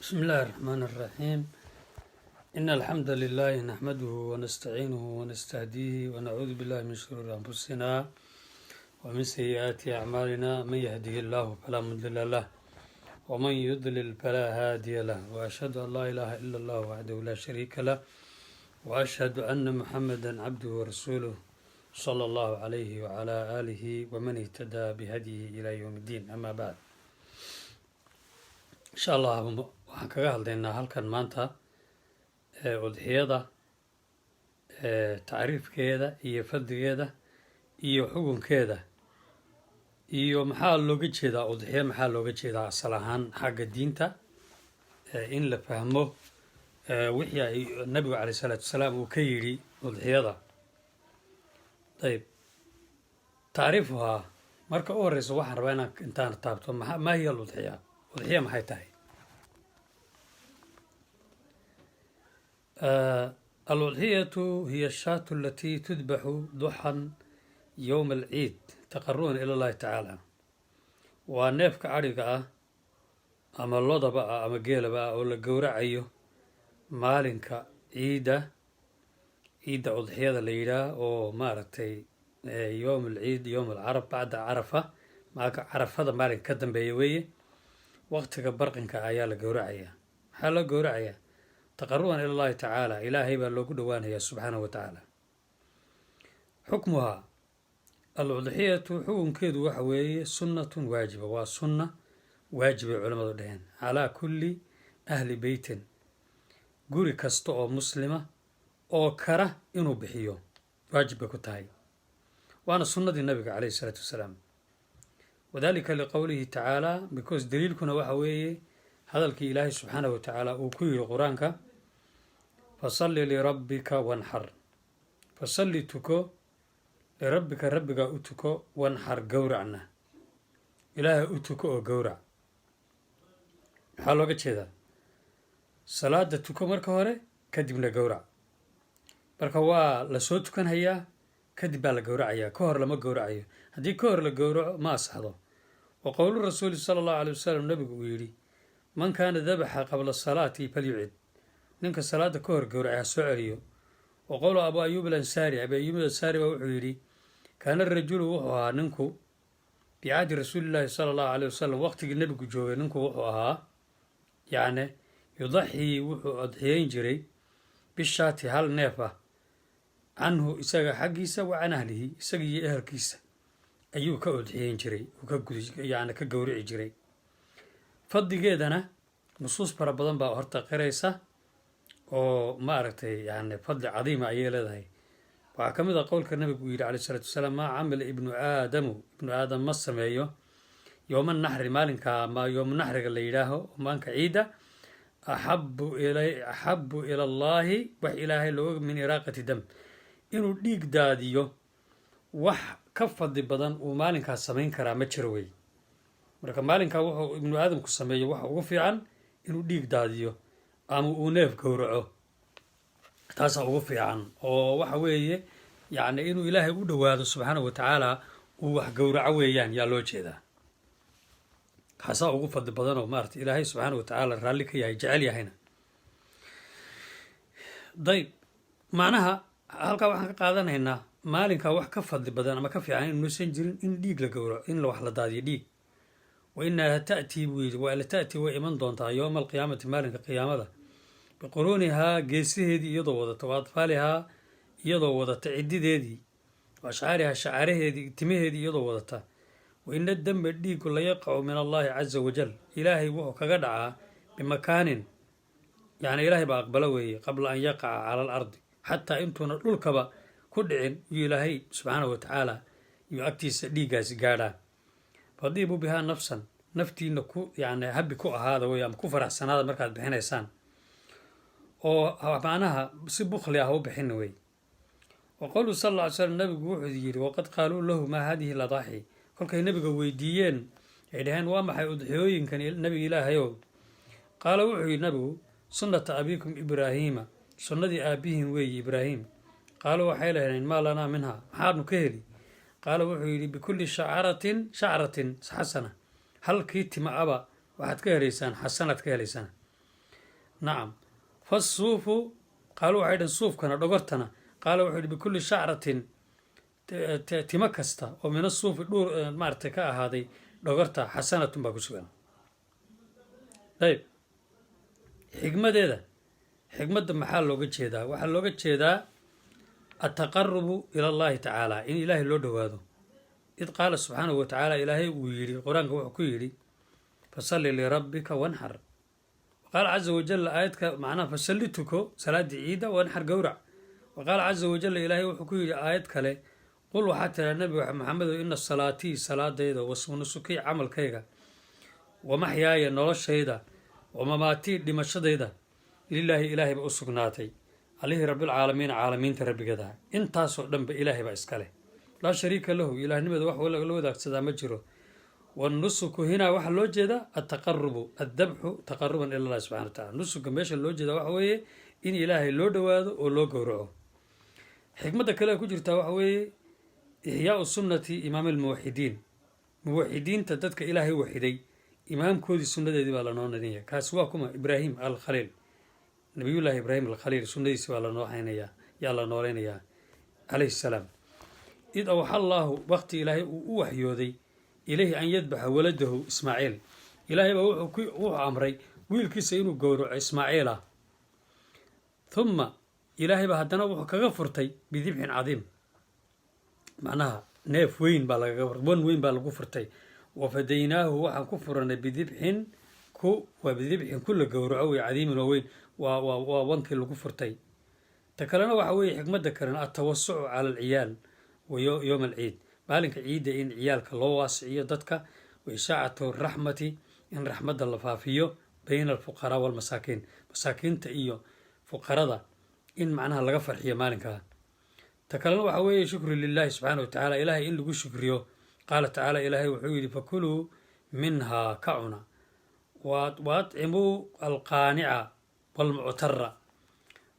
بسم الله الرحمن الرحيم. إن الحمد لله نحمده ونستعينه ونستهديه، ونعوذ بالله من شرور أنفسنا ومن سيئات أعمالنا. من يهده الله فلا مضل له، ومن يضلل فلا هادي له، وأشهد أن لا إله إلا الله وحده لا شريك له، وأشهد أن محمدا عبده ورسوله، صلى الله عليه وعلى آله ومن اهتدى بهديه إلى يوم الدين. أما بعد، insha Allah waxaan kaga hadlaynaa halkan maanta udxiyada, tacriifkeeda iyo fadligeeda iyo xukunkeeda, iyo maxaa looga jeedaa udxiya, maxaa looga jeedaa asal ahaan xagga diinta, in la fahmo wixii ay nabigu caleyh isalaatu wasalaam uu ka yidhi udxiyada. Ayib, tacriifuhaa. Marka u horeysa waxaan rabaa inaan intaan taabto ما هي الأضحية؟ Udxiya maxay tahay? الأضحية هي الشاة التي تذبح ضحى يوم العيد تقربا إلى الله تعالى. Waa neefka adhiga ah ama lodaba ah ama geelaba ah oo la gowracayo maalinka ciidda, ciidda udxiyada la yidhaah, oo maaragtay يوم العيد، يوم العرف بعد عرفة، maalinka Carafada maalinka ka dambeeya weeye. Waqtiga barqinka ayaa la gowracayaa. Maxaa loo gowracayaa? تقربا إلى الله تعالى، Ilaahay baa loogu dhowaanayaa subxaanahu wa tacaala. حكمها. الأضحية xukunkeedu waxa weeye سنة واجبة، waa sunna waajibay culamadu dheheen، على كل أهل بيت، guri kasta oo muslima oo kara inuu bixiyo waajib bay ku tahay, waana sunnadii nabiga caleyhi isalaatu wasalaam. وذلك لقوله تعالى، because daliilkuna waxa weeye hadalkii Ilaahay subxaanahu wa tacaala uu ku yidhi Qur-aanka: فصل لربك وانحر. فصل tuko، لربك rabbigaa u tuko، وانحر gowracna. Ilaahay u tuko oo gowrac. Maxaa looga jeedaa? Salaada tuko marka hore, kadibna gowrac. Marka waa lasoo tukanhayaa, kadib baa la gowracayaa. Ka hor lama gowracayo. Haddii ka hor la gowraco, ma asaxdo. وقول الرسول صلى الله عليه وسلم، nabigu uu yidhi: من كان ذبح قبل الصلاة فليعد، ninka salaada ka hor gowracay ha soo celiyo. وقول أبو أيوب الأنصاري، Abi Ayuub Alansaari baa wuxuu yidhi: كان الرجل، wuxuu ahaa ninku، في عهد رسول الله صلى الله عليه وسلم، waqtigii nebigu joogay ninku wuxuu ahaa yacni يضحي، wuxuu odxiyeyn jiray، بالشاة، hal neef ah، عنه، isaga xaggiisa، وعن أهله، isaga iyo ehelkiisa ayuu ka odxiyeyn jiray, uu ka gudi, yani ka gowrici jiray. Fadligeedana nusuus fara badan baa horta qiraysa oo maaragtay yani fadli cadiima ayay leedahay. Waxaa ka mid ah qowlka nabigu uu yidhi caleyh isalaatu wasalaam: ما عمل ابن آدم، ibnu Aadam ma sameeyo، يوم النحر، maalinka ma yowma naxriga la yidhaaho, maalinka ciidda، أحب أحب إلى الله، wax Ilaahay looga، من إراقة دم، inuu dhiig daadiyo wax ka fadli badan uu maalinkaas samayn karaa ma jiro wey. Marka maalinkaa wuxuu ibnu aadamku sameeyo waxa ugu fiican inuu dhiig daadiyo ama uu neef gowraco. Taasaa ugu fiican, oo waxa weeye yacni inuu Ilaahay u dhowaado subxaanahu wa tacaala, uu wax gowraco weeyaan yaa loo jeedaa. Kaasaa ugu fadli badan oo maarata Ilaahay subxaana wa tacaala raalli ka yahay, jecel yahayna. Dayb, macnaha halkaa waxaan ka qaadanaynaa maalinkaa wax ka fadli badan ama ka fiican inuusan jirin in dhiig la gowraco, in wax la daadiyo dhiig. وإنها تأتي buu yidhi, waa لتأتي، way iman doontaa، يوم القيامة، maalinka qiyaamada، بقرونها، geesaheedii iyadoo wadata، وأظفارها، iyadoo wadata cidideedii، وأشعارها، shacaraheedii, timaheedii iyadoo wadata. وإن الدم، dhiigu، ليقع من الله عز وجل، Ilaahay wuxuu kaga dhacaa، بمكان، yani Ilaahay baa aqbalo weeye، قبل أن يقع على الأرض، xataa intuuna dhulkaba ku dhicin yuu Ilaahay subxaanahu wa tacaala yuu agtiisa dhiiggaasi gaadhaa. فأطيبوا بها نفسا، naftiina ku yani habi ku ahaada wey ama ku faraxsanaada markaad bixinaysaan, oo macnaha si bukhli ah u bixina wey. وقوله صلى الله عليه وسلم، nabigu wuxuu yidhi: وقد قالوا له ما هذه الأضاحي، kolkay nabiga weydiiyeen ay dhaheen: "Waa maxay udxiyooyinkan, nabiga Ilaahayow?" قال، wuxuu yidhi nabigu: سنة أبيكم إبراهيم، sunnadii aabihiin weeyi Ibraahim. قالوا، waxay laheen: ما لنا منها، maxaadnu ka heli? قال، wuxuu yidhi: بكل شعرة شعرة حسنة، halkii tima aba waxaad ka helaysaan xasanaad ka helaysaan. Nacam, fasuufu qaalu waxay dhaheen suufkana, dhogortana. Qaala wuxuu yidhi: bikulli shacratin, timo kasta oo min asuufi dhuur maaragtay ka ahaaday dhogorta, xasanatun baa ku sugan. Ayb, xikmadeeda, xikmadda maxaa looga jeedaa? Waxaa looga jeedaa altaqarubu ila Allahi tacaala, in Ilaahay loo dhowaado. Id qaala subxaanahu wa tacaala, Ilaahay uu yidhi Qur-aanka wuxuu ku yidhi: "Fasalli lirabbika wanxar." Qaala caza wajal aayadka macnaha fasalli, tuko salaaddii ciidda, wanxar, gowrac. Wa qaala caza wajal, Ilaahay wuxuu ku yidhi aayad kale: "Qul, waxaa tiraa Nabi Maxamedow, ina salaatii, salaadayda, wa nusukii, camalkayga, wa maxyaaya, noloshayda, wa mamaatii, dhimashadayda, lilaahi, Ilaahay ba u sugnaatay, allihii rabbilcaalamiina, caalamiinta rabbigeedaha." Intaasoo dhanba Ilaahay baa iska leh, laa shariika lahu, ilaahnimada wax la wadaagsadaa ma jiro. Wanusuku hinaa waxaa loo jeedaa altaqarubu, addabxu taqaruban ila Allahi subxana wa tacala. Nusuka meesha loo jeedaa waxa weeye in Ilaahay loo dhowaado oo loo gowraco. Xikmadda kale ee ku jirtaa waxa weeye ixyaau sunnati imaam almuwaxidiin, muwaxidiinta, dadka Ilaahay waxiday imaamkoodii sunnadeedii baa lanoo nadinaya. Kaasi waa kuma? Ibraahim Alkhaliil, Nabiyullaahi Ibraahim Alkhaliil sunnadiisi baa lanoo haynayaa, yaa la nooleynayaa, calayhi salaam. Id awxa Allaahu, waqti Ilaahay uu u waxyooday, ilayhi an yadbaxa waladahu Ismaaciil. Ilaahay baa wuxuu amray wiilkiisa inuu gowraco, Ismaaciil ah. Thumma, Ilaahay baa haddana wuxuu kaga furtay bidibxin cadiim, macnaha neef weyn baa lagaga wan weyn baa lagu furtay. Wafadaynaahu, waxaan ku furanay, bidibxin ku waa bidibxin ku la gowraco wey, cadiimin, oo weyn. Waa wankii lagu furtay. Ta kalena waxa weeye, xikmadda kalena, altawasucu cala alciyaal wa yowma alciid, maalinka ciidda in ciyaalka loo waasiciyo dadka, wa ishaacatu raxmati, in raxmadda la faafiyo, bayna alfuqaraa walmasaakiin, masaakiinta iyo fuqarada in macnaha laga farxiyo maalinkaa. Ta kalena waxa weeye shukru lilahi subxaana wa tacaala, Ilaahay in lagu shukriyo. Qaala tacaala, Ilaahay wuxuu yidhi: "Fakuluu minhaa, ka cuna, wa atcimuu alqaanica walmuctara."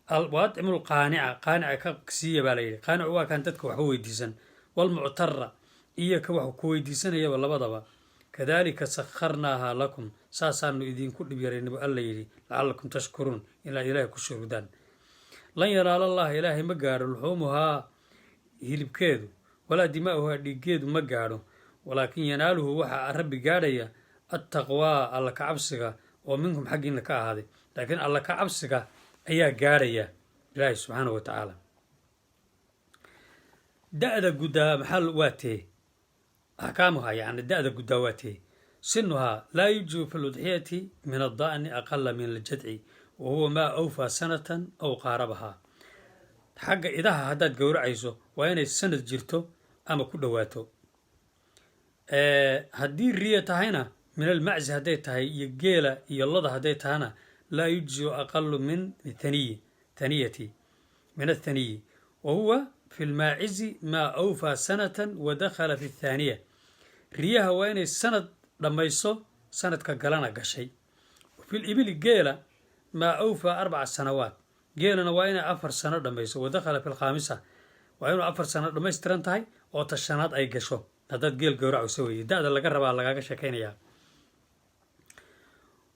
Wa atcimu alqaanica, qaanica ka siiya baa la yidhi. Qaanicu waa kan dadka waxba weydiisan, walmuctara, iyo ka wax ku weydiisanayaba, labadaba. Kadalika sakharnaaha lakum, saasaanu idinku dhib yaraynay bu Alla yidhi, lacalakum tashkuruun, inaad Ilaahay ku shukridaan. Lan yanaala Allaha, Ilaahay ma gaadho, luxuumuhaa, hilibkeedu, walaa dimaa'uhaa, dhiiggeedu ma gaadho. Walaakin yanaaluhu, waxaa Rabbi gaadhaya, attaqwaa, Alla ka cabsiga, oo minkum, xaggiina ka ahaaday. Laakiin Alla ka cabsiga ayaa gaadhaya Ilaahay subxaanahu wa tacaala. Da-da guddaa maxaa waa tee? Axkaamuha, yani da-da guddaa waa tee? Sinuhaa laa yujibu fi ludxiyati min adda'ni aqala min aljadci, wa huwa maa awfaa sanatan aw qaarabahaa. Xagga idaha haddaad gowracayso waa inay sanad jirto ama ku dhowaato. Haddii riya tahayna, min almaczi hadday tahay iyo geela iyo loda hadday tahana, laa yujziu aqalu min thaniyi thaniyati, min athaniyi, wa huwa fi lmaacizi maa awfaa sanatan wa dakhala fi athaaniya. Riyaha waa inay sanad dhammayso, sanadka galana gashay. Fi libili, geela, maa awfaa 4 sanawaat, geelana waa inay 4 sano dhammayso, wa dakhala fi lkhaamisa, waa inuu 4 sano dhammaystiran tahay oo ta shanaad ay gasho haddaad geel gowracayso weeye. Da-da laga rabaa lagaaga sheekaynayaa.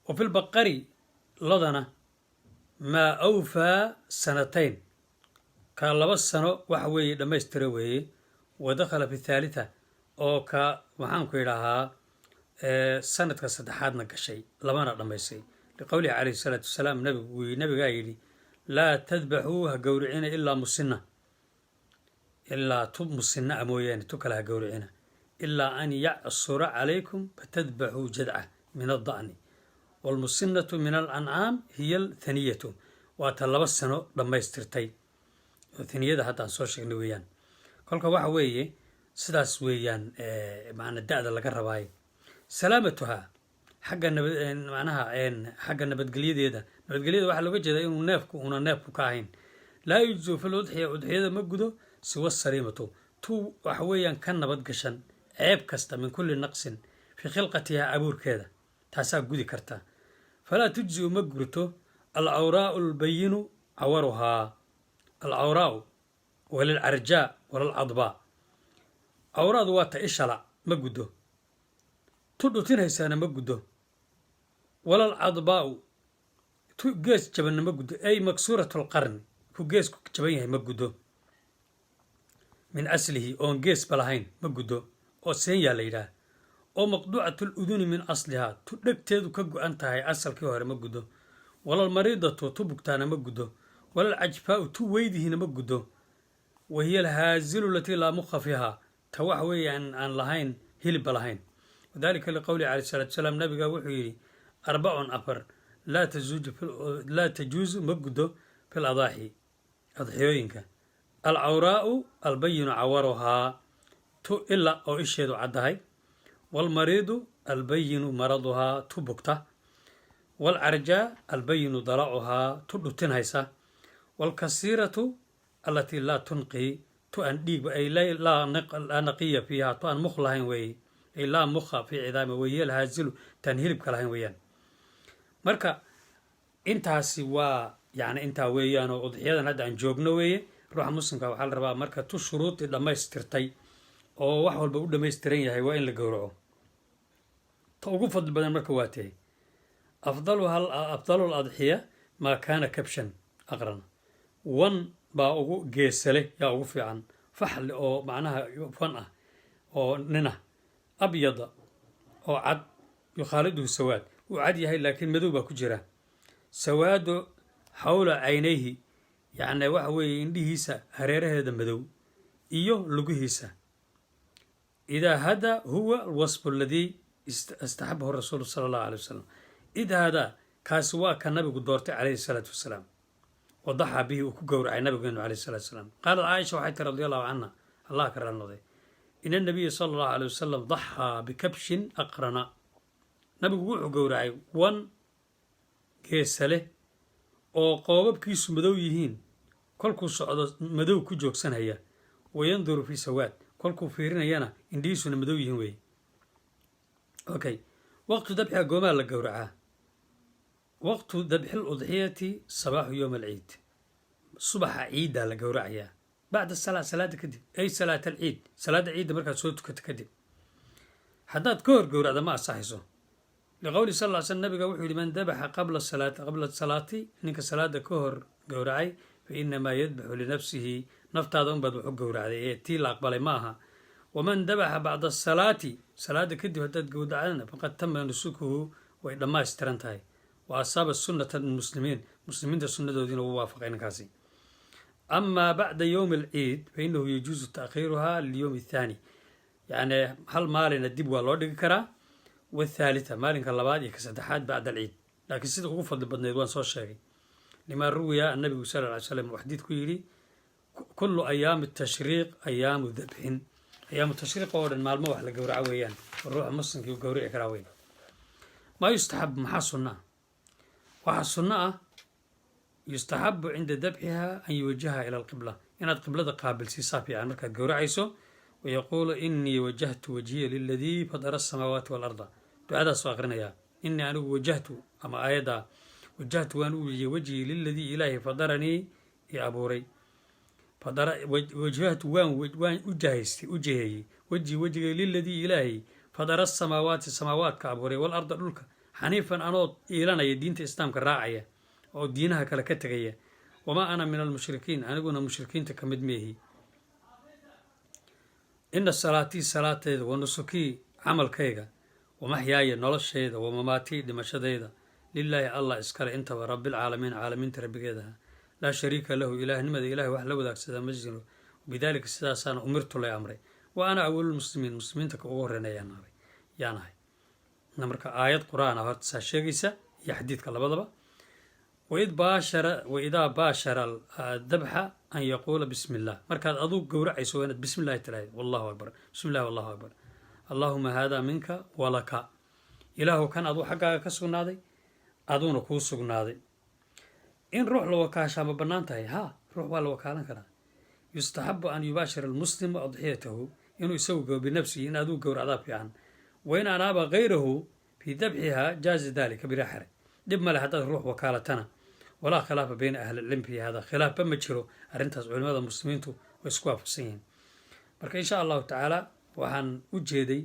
Wa fi lbaqari, lodana, maa awfaa sanatayn, ka 2 sano waxa weeye dhammaystira weeye, wa dakhala fi thaalitha, oo ka maxaanku idhahaa sanadka saddexaadna gashay, labana dhammaysay. Liqowlihi calayhi salaatu wasalaam, nabigu nabigaa yidhi: "Laa tadbaxuu, ha gowricina, ilaa musina, ilaa tu musina a mooyaane, tu kale ha gowricina, ilaa an yacsura calaykum fatadbaxuu jadca min adda'ni." Waalmusinatu min alancaam hiya althaniyatu, waa ta 2 sano dhammaystirtay oo thaniyada haddaan soo sheegnay weeyaan. Kolka waxa weeye sidaas weeyaan macnaa da-da laga rabaayo. Salaamatuhaa, xagga nabad, macnaha xagga nabadgelyadeeda. Nabadgelyada waxaa looga jeedaa inuu neefku una neefku ka ahayn. Laa yujzu fi ludxiya, udxiyada ma gudo, siwa saliimatu, tu waxa weeyaan ka nabad gashan ceeb kasta, min kulli naqsin fii khilqatiha, abuurkeeda, taasaa gudi karta. Falaa tujziu, ma gurto, alcawraau albayinu cawaruhaa, alcawraau walalcarjaa walalcadbaa. Cawraadu waa ta ishala, ma guddo. Tu dhutinaysaana ma guddo. Walalcadbaau, Tu gees jabanna ma guddo, ay maksuurat lqarni, ku geesku jaban yahay ma guddo. Min aslihi, oon geesba lahayn ma guddo, oo seenyaa la yidhaah. Oo maqduucat luduni min aslihaa, tu dhegteedu ka go-an tahay asalkii hore ma guddo. Walalmariidatu, tu bugtaana ma guddo. Walalcajfaau, tu weydihiina ma guddo. Wa hiya alhaazilu alatii laa mukha fiiha, ta waxa weeye aan lahayn hilibba lahayn. Wadalika liqowlihi calayh salatu wasalaam, nabiga wuxuu yidhi: arbacun, afar, laa tajuusu, ma guddo, fi ladaaxi, adxiyooyinka: alcawraa'u albayinu cawaruhaa, tu ila oo isheedu caddahay; waalmariidu albayinu maraduhaa, tu bugta; waalcarjaa albayinu dalacuhaa, tu dhutinhaysa; waalkasiiratu allatii laa tunqi, tu aan dhiigba ay laa naqiya fiiha, tu aan mukh lahayn weeye, ay laa mukha fii cidaami, wahiya alhaazilu, taan hilibka lahayn weeyaan. Marka intaasi waa yani intaa weeyaan oo udxiyadan hadda aan joogno weeye. Ruuxa muslimka waxaa la rabaa marka tu shuruudii dhammaystirtay oo wax walba u dhammaystiran yahay waa in la gowraco. Ta ugu fadli badan marka waa tahay afdaluha, afdalu ladxiya maa kaana kabshan aqran, wan baa ugu geesale, yaa ugu fiican, faxli oo macnaha wan ah oo nina, abyada oo cad, yukhaaliduhu sawaad, wuu cad yahay laakiin madow baa ku jira. Sawaado xawla caynayhi, yacni waxa weeye indhihiisa hareeraheeda madow iyo lugihiisa. Idaa hada huwa alwasfu aladii istaxabahu rasuulu sala allahu alay wasalam. Id hadaa, kaasi waa ka nabigu doortay calayhi salaatu wasalaam, wadaxaa bihi, uu ku gowracay nabigeenu calayhi salatu wasalaam. Qaalat Caaisha, waxay tiri, radi allahu canha, Allah ka raali noqday, ina nabiya sala allahu alay wasalam daxaa bikabshin aqrana, nabigu wuxuu gowracay wan geesa leh oo qoobabkiisu madow yihiin, kolkuu socdo madow ku joogsanhaya, wayanduru fii sawaad, kolkuu fiirinayana indhihiisuna madow yihiin weeye. Okay, waqtu dabxiga, goomaa la gowracaa? Waqtu dabxi ludxiyati sabaaxu yowm alciid, subaxa ciiddaa la gowracayaa, bacda salaa, salaada kadib, ay salaat alciid, salaadda ciidda markaad soo tukato kadib. Haddaad ka hor gowracda ma asaxayso. Liqowli sal ly slam, nabiga wuxuu yihi: man dabaxa qabla salaati, qabla salaati, ninka salaada ka hor gowracay, fa inamaa yadbaxu linafsihi, naftaada unbaad wax u gowracday ee tii la aqbalay ma aha. Waman dabaxa bacda asalaati, salaada kadib haddaad gowracdana, faqad tama nusukuhu, way dhammaystiran tahay, wa asaaba sunnata muslimiin, muslimiinta sunnadoodiina wuu waafaqay ninkaasi. Amaa bacda yowmi alciid fa inahu yajuusu taakhiiruha lilyowm athaani, yacni hal maalina dib waa loo dhigi karaa, wathaalitha, maalinka labaad iyo ka saddexaad bacda alciid. Laakiin sida ugu fadli badnayd waan soo sheegay, limaa ruwiya annabigu sal ly slam uu xadiid ku yidhi: kullu ayaami tashriiq ayaamu dabxin. Ayaamu tashriiq oo dhan maalmo wax la gowraco weeyaan oo ruuxa muslimkii u gowrici karaa weyn. Maa yustaxab, maxaa sunno ah? Waxaa sunno ah, yustaxabu cinda dabxiha an yuwajaha ila alqibla, inaad qiblada qaabilsiisaa fiican markaad gowracayso. Wayaquulu: inii wajahtu wajhiya liladii fadara asamaawaati waalarda. Ducadaas oo aqrinayaa: inii anigu, wajahtu, ama aayaddaa, wajahtu, waan u wejiyey, wajhii, liladii, ilaahi, fadaranii, i abuuray, wajahtu, waan u jahaystay, u jiheeyey, wejhi, wejigay, liladii, ilaahay, fadara asamaawaati, samaawaadka abuuray, walarda, dhulka, xaniifan, anoo iilanaya, diinta islaamka raacaya oo diinaha kale ka tegaya. Wamaa ana min almushrikiin, aniguna mushrikiinta ka mid meehi. Ina salaatii, salaateyda, wa nusukii, camalkayga, wa maxyaaya, noloshayda, wa mamaatii, dhimashadayda, lilaahi, Allah iskale intaba, rabbilcaalamiin, caalamiinta rabbigeedaha, laa shariika lahu, ilaahnimada ilahay wax la wadaagsadaa ma jiro. Bidaalika, sidaasaana, umirtu, lay amray, wa ana awalulmuslimiin, muslimiinta ka ugu horreynayaan yaanahay. Marka aayad qur-aan ah horta saa sheegaysa iyo xadiidka labadaba. Waid baashara, waidaa baashara dabxa an yaquula bismi illah. Markaad aduu gowracayso waa inaad bismi illahi tiraahid, wallahu akbar, bismi illahi, wallahu akbar, allahuma haadaa minka walaka, ilaahu kan aduu xaggaaga ka sugnaaday, aduuna kuu sugnaaday. In ruux la wakaashaa ma bannaan tahay? Haa, ruux waa la wakaalan karaa. Yustaxabu an yubaashira almuslimu adxiyatahu, inuu isagu go binafsihi, in aduu gowracdaa fiican. Wain anaaba gayrahu fii dabxiha jaaza dalika bilaa xaraj, dhib male haddaad ruux wakaalatana. Walaa khilaafa bayna ahli ilcilm fi hada, khilaafba ma jiro arrintaas, culimada muslimiintu way isku waafaqsan yihiin. Marka insha allahu tacaala waxaan u jeeday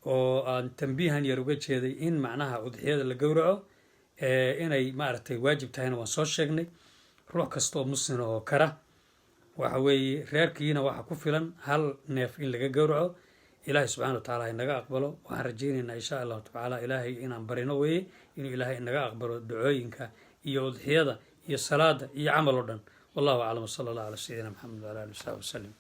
oo aan tambiihan yar uga jeeday in macnaha udxiyada la gowraco. Inay maaragtay waajib tahayna waan soo sheegnay. Ruux kasta oo muslima oo kara waxa weeye, reerkiina waxaa ku filan hal neef in laga gowraco. Ilaahay subxana wa tacaala inaga aqbalo. Waxaan rajaynaynaa, insha Allahu tacaala, Ilaahay inaan barino weeye inuu Ilaahay inaga aqbalo ducooyinka iyo udxiyada iyo salaada iyo camal oo dhan. Wallahu aclam, wsala Allah calaa sayidina Maxamed wala ali wasaxbi wasalim.